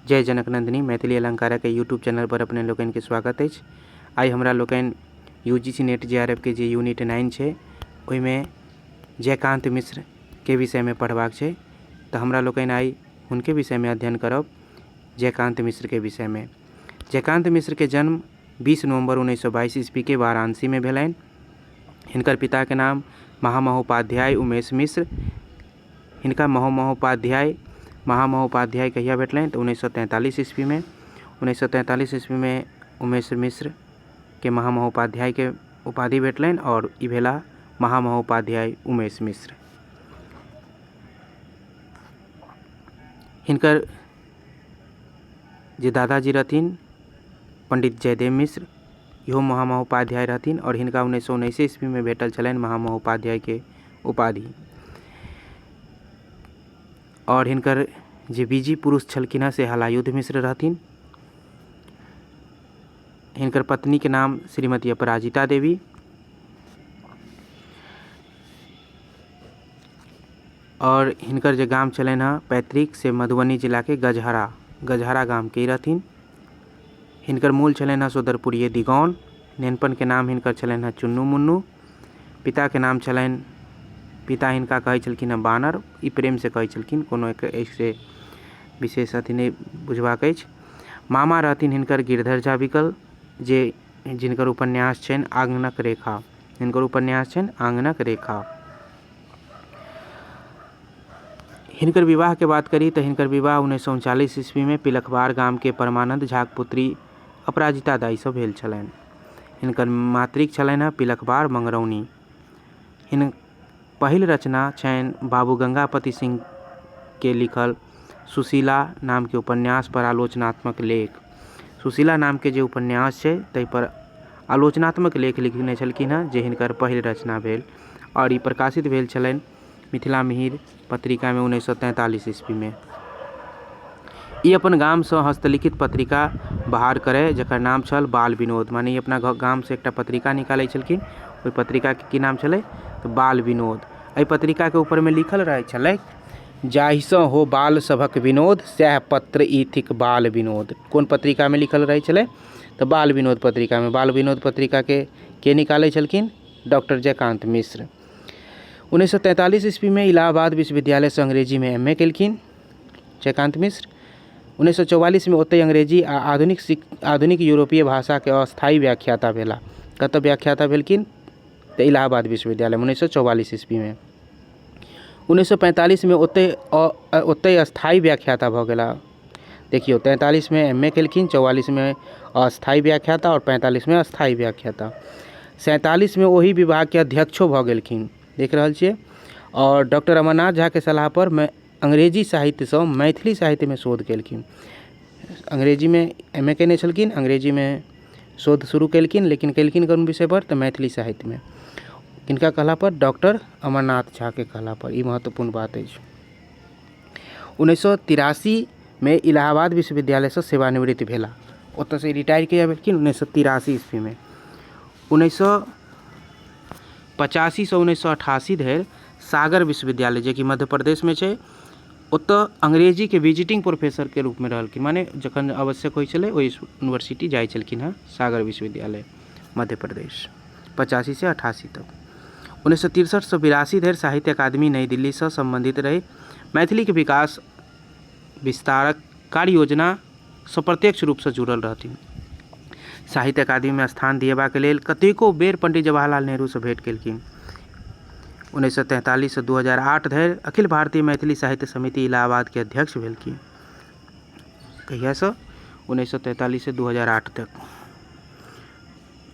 जय जनक Nandini Maithili अलङ्कारक YouTube channel पर अपने लोकनिके स्वागत अछि। आइ हमरा लोकनि U G C NET J R F के जे यूनिट 9 छै ओहिमे जयकान्त मिश्रके विषयमे पढ़बाक छै, तऽ हमरा लोकनि आइ हुनके विषयमे अध्ययन करब, जयकान्त मिश्रके विषयमे। जयकान्त मिश्रके जन्म 20 नवम्बर 1922 ईस्वीके वाराणसीमे भेलनि। हिनकर पिताके नाम महामहोपाध्याय उमेश मिश्र। हिनका महामहोपाध्याय कहिया भेटलनि तऽ 1943 ईस्वीमे। 1943 ईस्वीमे उमेश मिश्रके महामहोपाध्यायके उपाधि भेटलनि आओर ई भेला महामहोपाध्याय उमेश मिश्र। हिनकर जे दादाजी रहथिन पंडित जयदेव मिश्र, इहो महामहोपाध्याय रहथिन आओर हिनका 1919 ईस्वीमे भेटल छलनि महामहोपाध्यायके उपाधि। आओर हिनकर जे बीजी पुरुष छलखिन हँ से हलायुध मिश्र रहथिन। हिनकर पत्नीके नाम श्रीमती अपराजिता देवी। आओर हिनकर जे गाम छलनि हँ पैतृक से मधुबनी जिलाके गजहरा, गजहरा गामके रहथिन। हिनकर मूल छलनि हँ सोदरपुरिये दिगौन। नेनपनके नाम हिनकर छलनि हँ चुन्नू मुन्नू। पिताके नाम छलनि, पिता हिनका कहै छलखिन हँ बानर, ई प्रेमसँ कहै छलखिन, कोनो एहिसँ विशेष अथी नहि बुझबाक अछि। मामा रहथिन हिनकर गिरधर झा विकल, जे जिनकर उपन्यास छनि आङ्गनक रेखा, हिनकर उपन्यास छनि आङ्गनक रेखा। हिनकर विवाहके बात करी तऽ हिनकर विवाह 1939 ईस्वीमे पिलखबार गामके परमानन्द झाक पुत्री अपराजिता दाइसँ भेल छलनि। हिनकर मातृक छलनि हँ पिलखबार मंगरौनी। हिनक पहिल रचना छनि बाबू गंगापति सिंहके लिखल सुशीला नामके उपन्यास पर आलोचनात्मक लेख। सुशीला नामके जे उपन्यास छै ताहिपर आलोचनात्मक लेख लिखने छलखिन हँ, जे हिनकर पहिल रचना भेल आओर ई प्रकाशित भेल छलनि मिथिला मिहिर पत्रिकामे 1943 ईस्वीमे। ई अपन गामसँ हस्तलिखित पत्रिका बहार करय जकर नाम छल बाल विनोद। माने ई अपना गामसँ एकटा पत्रिका निकालै छलखिन, ओहि पत्रिकाके की नाम छलै तऽ बाल विनोद। एहि पत्रिकाके ऊपरमे लिखल रहै छलै, जाहिसँ हो बाल सभक विनोद सएह पत्र ई थिक बाल विनोद। कोन पत्रिकामे लिखल रहै छलै तऽ बाल विनोद पत्रिकामे। बाल विनोद पत्रिकाके के निकालै छलखिन? डॉक्टर जयकान्त मिश्र। 1943 ईस्वीमे इलाहाबाद विश्वविद्यालयसँ अंग्रेजीमे एम ए केलखिन जयकान्त मिश्र। 1944मे ओतहि अंग्रेजी आ आधुनिक आधुनिक यूरोपीय भाषाके अस्थायी व्याख्याता भेला। कतऽ व्याख्याता भेलखिन तऽ इलाहाबाद विश्वविद्यालयमे 1944 ईस्वीमे। 1945मे ओतहि ओतहि अस्थायी व्याख्याता भऽ गेला। देखियौ, 43मे एम ए केलखिन, 44मे अस्थायी व्याख्याता आओर 45मे अस्थायी व्याख्याता। 47मे ओहि विभागके अध्यक्षो भऽ गेलखिन, देख रहल छियै। आओर डॉक्टर अमरनाथ झाके सलाहपर अंग्रेजी साहित्यसँ मैथिली साहित्यमे शोध केलखिन। अंग्रेजीमे एम ए कयने छलखिन, अंग्रेजीमे शोध शुरू केलखिन, लेकिन केलखिन कोन विषयपर तऽ मैथिली साहित्यमे। किनका कहलापर? डॉक्टर अमरनाथ झाके कहलापर। ई महत्वपूर्ण बात अछि। 1983मे इलाहाबाद विश्वविद्यालयसँ सेवानिवृत्त भेला। ओतऽसँ रिटायर कहिया भेलखिन? 1983 ईस्वीमे। 1985सँ 1988 धरि सागर विश्वविद्यालय जेकि मध्य प्रदेशमे छै ओतऽ अंग्रेजीके विजिटिंग प्रोफेसरके रूपमे रहलखिन। माने जखन आवश्यक होइ छलै ओहि यूनिवर्सिटी जाइ छलखिन हँ, सागर विश्वविद्यालय मध्य प्रदेश, 85सँ 88 तक। 1963सँ 82 धरि साहित्य अकादमी नई दिल्लीसँ सम्बन्धित रहि मैथिलीके विकास विस्तारक कार्य योजनासँ प्रत्यक्ष रूपसँ जुड़ल रहथिन। साहित्य अकादमीमे स्थान दिएबाक लेल कतेको बेर पंडित जवाहरलाल नेहरूसँ भेँट केलखिन। 1943सँ 2008 धरि अखिल भारतीय मैथिली साहित्य समिति इलाहाबादके अध्यक्ष भेलखिन। कहियासँ? 1943सँ 2008 तक।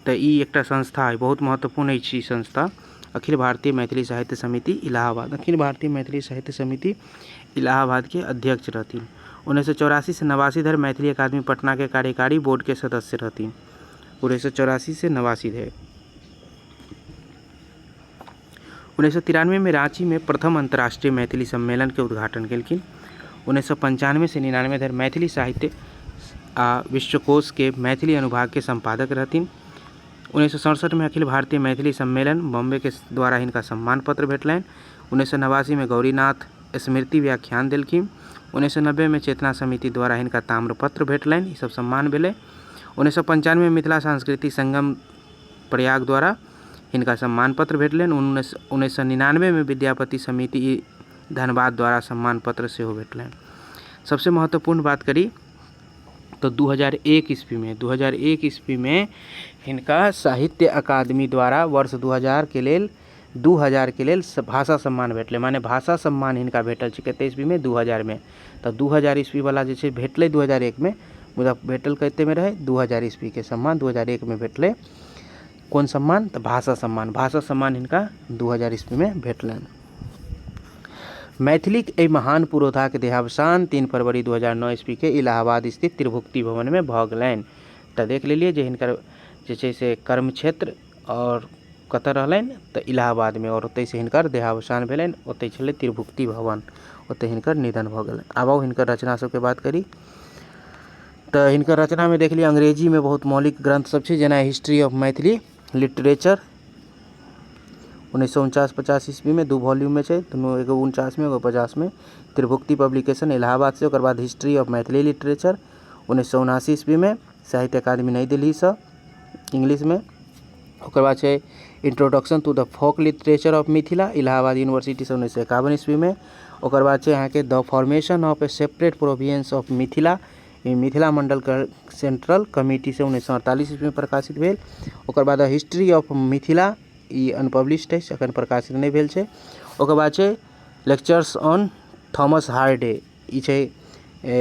तऽ ई एकटा संस्था अइ, बहुत महत्वपूर्ण अछि ई संस्था, अखिल भारतीय मैथिली साहित्य समिति इलाहाबाद। अखिल भारतीय मैथिली साहित्य समिति इलाहाबादके अध्यक्ष रहथिन। 1984सँ 89 धरि मैथिली अकादमी पटनाके कार्यकारी बोर्डके सदस्य रहथिन। 1984सँ 89 धरि। 1993मे राँचीमे प्रथम अन्तर्राष्ट्रीय मैथिली सम्मेलनके उद्घाटन केलखिन। 1995सँ 99 धरि मैथिली साहित्य आ विश्वकोशके मैथिली अनुभागके सम्पादक रहथिन। 1967मे अखिल भारतीय मैथिली सम्मेलन बॉम्बेके द्वारा हिनका सम्मान पत्र भेटलनि। 1989मे गौरीनाथ स्मृति व्याख्यान देलखिन। 1990मे चेतना समिति द्वारा हिनका ताम्रपत्र भेटलनि। ई सब सम्मान भेलै। 1995मे मिथिला सांस्कृतिक संगम प्रयाग द्वारा हिनका सम्मान पत्र भेटलनि। 1999मे विद्यापति समिति धनबाद द्वारा सम्मान पत्र सेहो भेटलनि। सबसे महत्वपूर्ण बात करी तऽ 2001 ईस्वीमे 2001 ईस्वीमे हिनका साहित्य अकादमी द्वारा वर्ष 2000के लेल 2000के लेल भाषा सम्मान भेटलै। माने भाषा सम्मान हिनका भेटल छै कते ईस्वीमे? 2000मे। तऽ 2000 ईस्वीवला जे छै भेटलै 2001मे, मुदा भेटल कतेमे रहै? 2000 ईस्वीके सम्मान 2001मे भेटलै। कोन सम्मान? तऽ भाषा सम्मान। भाषा सम्मान हिनका 2000 ईस्वीमे भेटलनि। मैथिलीक एहि महान पुरोधाक देहावसान 3 फरवरी 2009 ईस्वीके इलाहाबाद स्थित त्रिभुक्ति भवनमे भऽ गेलनि। तऽ देख लेलियै जे हिनकर जे छै से कर्म क्षेत्र आओर कतऽ रहलनि? तऽ इलाहाबादमे, आओर ओतहिसँ हिनकर देहावसान भेलनि। ओतहि छलै त्रिभुक्ति भवन, ओतहि हिनकर निधन भऽ गेलनि। आब आउ हिनकर रचना सबके बात करी। तऽ हिनकर रचनामे देख लिअ अंग्रेजीमे बहुत मौलिक ग्रन्थ सब छै, जेना हिस्ट्री ऑफ मैथिली लिटरेचर 1949-50 ईस्वीमे 2 वॉल्यूममे छै, दुनू, एगो 49मे एगो 50मे, त्रिभुक्ति पब्लिकेशन इलाहाबाद से। ओकर बाद हिस्ट्री ऑफ मैथिली लिटरेचर 1979 ईस्वीमे साहित्य अकादमी नई दिल्लीसँ इंग्लिशमे। ओकर बाद छै introduction to the folk literature of Mithila Allahabad यूनिवर्सिटीसँ 1951 ईस्वीमे। ओकर बाद छै अहाँके the formation of a separate province of Mithila, ई मिथिला मण्डल सेंट्रल कमिटीसँ 1948 ईस्वीमे प्रकाशित भेल। ओकर बाद हिस्ट्री ऑफ मिथिला, ई अनपब्लिश्ड अछि, एखन प्रकाशित नहि भेल छै। ओकर बाद छै लेक्चर्स ऑन थॉमस हार्डे, ई छै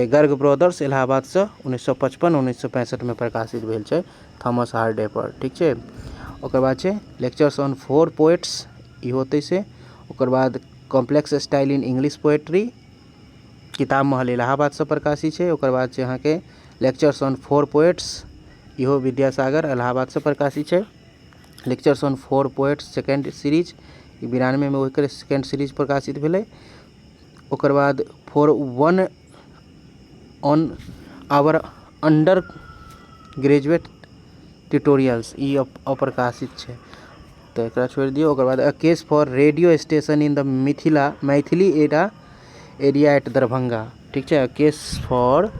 गर्ग ब्रदर्स इलाहाबादसँ 1955 1965मे प्रकाशित भेल छै थॉमस हार्डे पर, ठीक छै। ओकर बाद छै लेक्चर्स ऑन फोर पोएट्स, इहो ओतहिसँ। ओकर बाद complex style in English poetry, किताब महल इलाहाबादसँ प्रकाशित छै। ओकर बाद छै अहाँके लेक्चर्स ऑन फोर पोएट्स, इहो विद्यासागर इलाहाबादसँ प्रकाशित छै। Lectures on four poets second series, ई 92मे ओकर सेकेंड सीरीज प्रकाशित भेलै। ओकर बाद for one on our under graduate tutorials, ई अप्रकाशित छै तऽ एकरा छोड़ि दियौ। ओकर बाद a case for radio station in the Mithila Maithili era area at Darbhanga, ठीक छै। A case for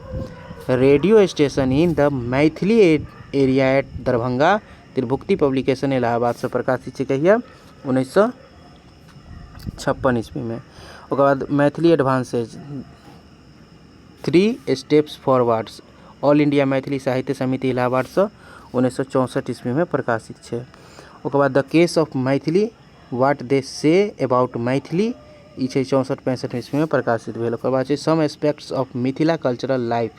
radio station in the Maithili area at Darbhanga, Tribhukti publication इलाहाबादसँ प्रकाशित छै। कहिया? 1956 ईस्वीमे। ओकर बाद Maithili advances three steps forwards, all India Maithili Sahitya Samiti इलाहाबादसँ 1964 ईस्वीमे प्रकाशित छै। ओकर बाद the case of Maithili what they say about Maithili, ई छै 64-65 ईस्वीमे प्रकाशित भेल। ओकर बाद छै some aspects of Mithila cultural life,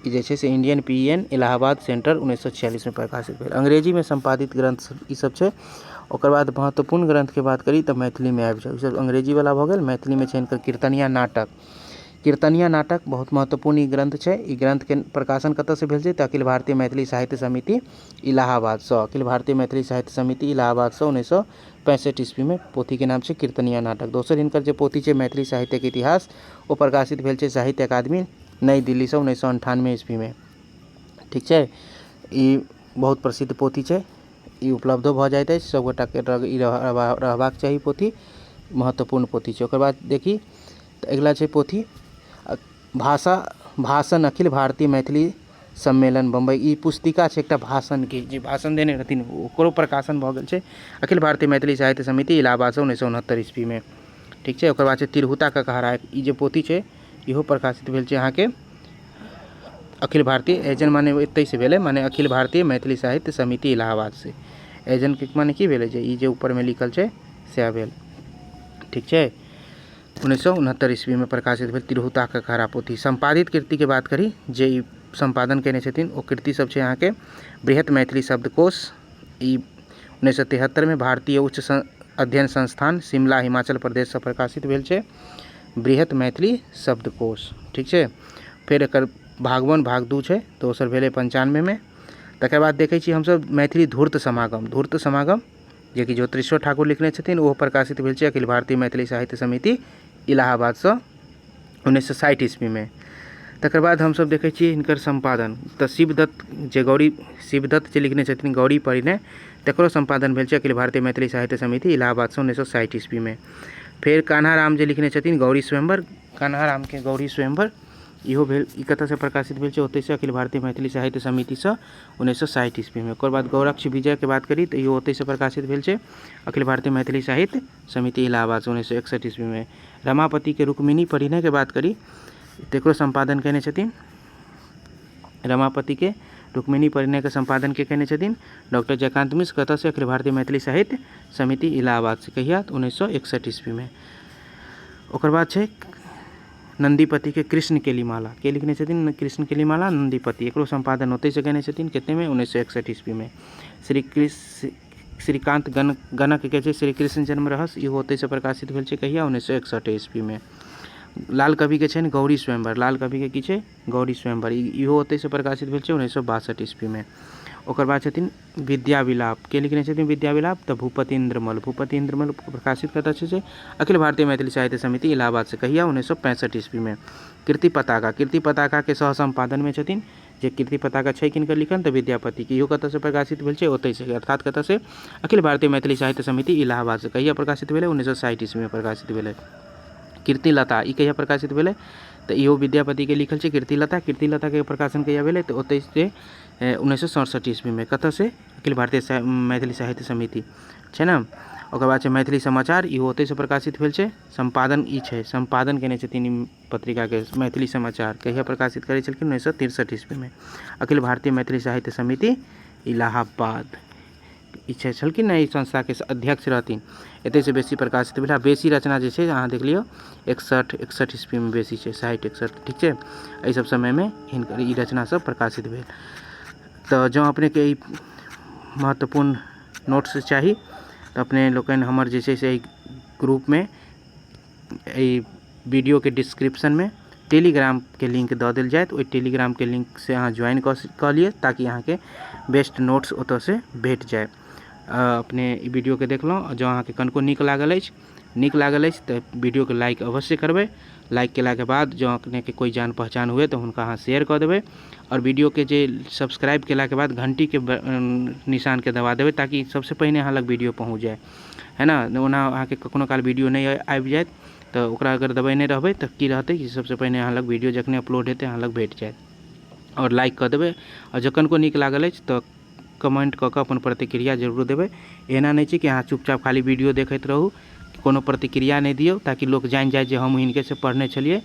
ई जे छै से Indian P N Allahabad centre 1946मे प्रकाशित भेल। अंग्रेजीमे सम्पादित ग्रन्थ ई सब छै। ओकर बाद महत्वपूर्ण ग्रन्थके बात करी तऽ मैथिलीमे आबि जाउ, ई सब अंग्रेजीवला भऽ गेल। मैथिलीमे छै हिनकर कीर्तनिया नाटक। कीर्तनिया नाटक बहुत महत्वपूर्ण ई ग्रन्थ छै। ई ग्रन्थके प्रकाशन कतऽसँ भेल छै? तऽ अखिल भारतीय मैथिली साहित्य समिति इलाहाबादसँ। अखिल भारतीय मैथिली साहित्य समिति इलाहाबादसँ 1965 ईस्वीमे। पोथीके नाम छै कीर्तनिया नाटक। दोसर हिनकर जे पोथी छै मैथिली साहित्यके इतिहास, ओ प्रकाशित भेल छै साहित्य अकादमी नई दिल्लीसँ 1998 ईस्वीमे, ठीक छै। ई बहुत प्रसिद्ध पोथी छै, ई उपलब्धो भऽ जाइत अछि, सभगोटाके ई रहबाक चाही पोथी, महत्वपूर्ण पोथी छै। ओकर बाद देखी तऽ अगिला छै पोथी भाषा भाषण अखिल भारतीय मैथिली सम्मेलन बम्बई। ई पुस्तिका छै एकटा भाषणके, जे भाषण देने रहथिन ओकरो प्रकाशन भऽ गेल छै अखिल भारतीय मैथिली साहित्य समिति इलाहाबादसँ 1969 ईस्वीमे, ठीक छै। ओकर बाद छै तिरहुता ककहरा, ई जे पोथी छै इहो प्रकाशित भेल छै अहाँके अखिल भारतीय एजन, माने एतहिसँ भेलै, माने अखिल भारतीय मैथिली साहित्य समिति इलाहाबादसँ। एजनके माने की भेलै? जे ई जे ऊपरमे लिखल छै सएह भेल, ठीक छै। 1969 ईस्वीमे प्रकाशित भेल तिरहुता ककहरा पोथी। सम्पादित कृतिके बात करी, जे ई सम्पादन कयने छथिन ओ कृति सब छै अहाँके बृहत मैथिली शब्दकोश, ई 1973मे भारतीय उच्च अध्ययन संस्थान शिमला हिमाचल प्रदेशसँ प्रकाशित भेल छै बृहत मैथिली शब्दकोश, ठीक छै। फेर एकर भाग 1 भाग 2 छै, दोसर भेलै 95मे। तकर बाद देखै छी हमसब मैथिली धूर्त समागम। धूर्त समागम जेकि ज्योतिश्वर ठाकुर लिखने छथिन, ओहो प्रकाशित भेल छै अखिल भारतीय मैथिली साहित्य समिति इलाहाबादसँ 1960 ईस्वीमे। तकर बाद हमसब देखै छियै हिनकर सम्पादन, तऽ शिवदत्त जे गौरी शिवदत्त जे लिखने छथिन गौरी परिणय, तकरो सम्पादन भेल छै अखिल भारतीय मैथिली साहित्य समिति इलाहाबादसँ 1960 ईस्वीमे। फेर कान्हा राम जे लिखने छथिन गौरी स्वयंवर, कान्हा रामके गौरी स्वयंवर इहो भेल। ई कतऽसँ प्रकाशित भेल छै? ओतहिसँ, अखिल भारतीय मैथिली साहित्य समितिसँ 1960 ईस्वीमे। ओकर बाद गौरक्ष विजयके बात करी तऽ इहो ओतहिसँ प्रकाशित भेल छै, अखिल भारतीय मैथिली साहित्य समिति इलाहाबादसँ 1961 ईस्वीमे। रमापतिके रुक्मिणी परिणयके बात करी तकरो सम्पादन कयने छथिन। रमापतिके रुक्मिणी परिणयके सम्पादन के कयने छथिन? डॉक्टर जयकान्त मिश्र। कतऽसँ? अखिल भारतीय मैथिली साहित्य समिति इलाहाबादसँ। कहिया? 1961 ईस्वीमे। ओकर बाद छै नन्दीपतिके कृष्ण केलिमाला। के लिखने छथिन कृष्ण केलिमाला? नन्दीपति। एकरो सम्पादन ओतहिसँ कयने छथिन। कतेमे? 1961 ईस्वीमे। श्री कृष्ण श्रीकान्त गणकके छै श्री कृष्ण जन्म रहस्य, इहो ओतहिसँ प्रकाशित भेल छै। कहिया? 1961 ईस्वीमे। लाल कविके छनि गौरी स्वयंवर। लाल कविके की छै? गौरी स्वयंवर, इहो ओतहिसँ प्रकाशित भेल छै 1962 ईस्वीमे। ओकर बाद छथिन विद्या विलाप। के लिखने छथिन विद्या विलाप? तऽ भूपति इन्द्रमल। भूपति इन्द्रमल प्रकाशित कतऽ छै? अखिल भारतीय मैथिली साहित्य समिति इलाहाबादसँ। कहिया? 1965 ईस्वीमे। कीर्ति पताका, कीर्ति पताकाके सह सम्पादनमे छथिन जे कीर्ति पताका छै किनकर लिखल? तऽ विद्यापतिके। इहो कतऽसँ प्रकाशित भेल छै? ओतहिसँ, अर्थात कतऽसँ? अखिल भारतीय मैथिली साहित्य समिति इलाहाबादसँ। कहिया प्रकाशित भेलै? 1960 ईस्वीमे प्रकाशित भेलै। कीर्तिलता, ई कहिया प्रकाशित भेलै? तऽ इहो विद्यापतिके लिखल छै कीर्तिलता। कीर्तिलताके प्रकाशन कहिया भेलै? तऽ ओतहिसँ 1967 ईस्वीमे। कतऽसँ? अखिल भारतीय मैथिली साहित्य समिति छै ने। ओकर बाद छै मैथिली समाचार, इहो ओतहिसँ प्रकाशित भेल छै। सम्पादन ई छै, सम्पादन कयने छथिन ई पत्रिकाके मैथिली समाचार। कहिया प्रकाशित करै छलखिन? 1963 ईस्वीमे, अखिल भारतीय मैथिली साहित्य समिति इलाहाबाद। ई छै छलखिन ने, ई संस्थाके अध्यक्ष रहथिन। एतहिसँ बेसी प्रकाशित भेल आ बेसी रचना जे छै अहाँ देख लियौ 61 ईस्वीमे बेसी छै, 60 61, ठीक छै। एहिसभ समयमे हिनकर ई रचनासभ प्रकाशित भेल। तऽ जँ अपनेके ई महत्वपूर्ण नोट्स चाही तऽ अपने लोकनि हमर जे छै से एहि ग्रुपमे एहि वीडियोके डिस्क्रिप्शनमे टेलीग्रामके लिंक दऽ देल जायत। ओहि टेलीग्रामके लिंकसँ अहाँ ज्वाइन कऽ लिअ ताकि अहाँके बेस्ट नोट्स ओतयसँ भेट जाय। अपने ई वीडियोके देखलहुँ, जँ अहाँके कनिको नीक लागल अछि, नीक लागल अछि तऽ वीडियोके लाइक अवश्य करबै। लाइक केलाके बाद जँ अपनेके कोइ जान पहचान हुए तऽ हुनका अहाँ शेयर कऽ देबै आओर वीडियोके जे सब्सक्राइब केलाके बाद घण्टीके निशानके दबा देबै ताकि सभसँ पहिने अहाँ लग वीडियो पहुँच जाय, है ने। ओना अहाँके कखनो काल वीडियो नहि आबि जायत तऽ ओकरा अगर दबेने रहबै तऽ की रहतै कि सभसँ पहिने अहाँ लग वीडियो जखने अपलोड हेतै अहाँ लग भेट जायत। आओर लाइक कऽ देबै आओर जँ कनिको नीक लागल अछि तऽ कमेन्ट कऽ कऽ अपन प्रतिक्रिया जरूर देबै। एना नहि छै कि अहाँ चुपचाप खाली वीडियो देखैत रहू, कोनो प्रतिक्रिया नहि दियौ ताकि लोक जानि जाय जे हम हिनकेसँ पढ़ने छलियै,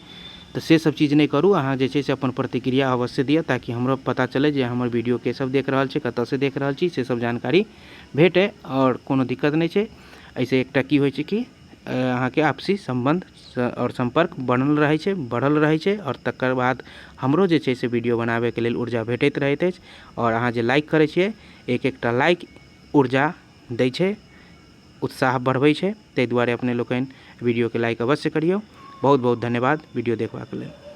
तऽ से सब चीज नहि करू। अहाँ जे छै से अपन प्रतिक्रिया अवश्य दिअ ताकि हमरो पता चलै जे हमर वीडियो के सब देख रहल छै, कतऽसँ देख रहल छी, से सब जानकारी भेटै। आओर कोनो दिक्कत नहि छै एहिसँ। एकटा की होइ छै कि अहाँके आपसी सम्बन्ध आओर सम्पर्क बनल रहै छै, बढ़ल रहै छै आओर तकर बाद हमरो जे छै से वीडियो बनाबैके लेल ऊर्जा भेटैत रहैत अछि। आओर अहाँ जे लाइक करै छियै, एक एकटा लाइक ऊर्जा दै छै, उत्साह बढ़बै छै। ताहि दुआरे अपने लोकनि वीडियोके लाइक अवश्य करियौ। बहुत बहुत धन्यवाद वीडियो देखबाक लेल।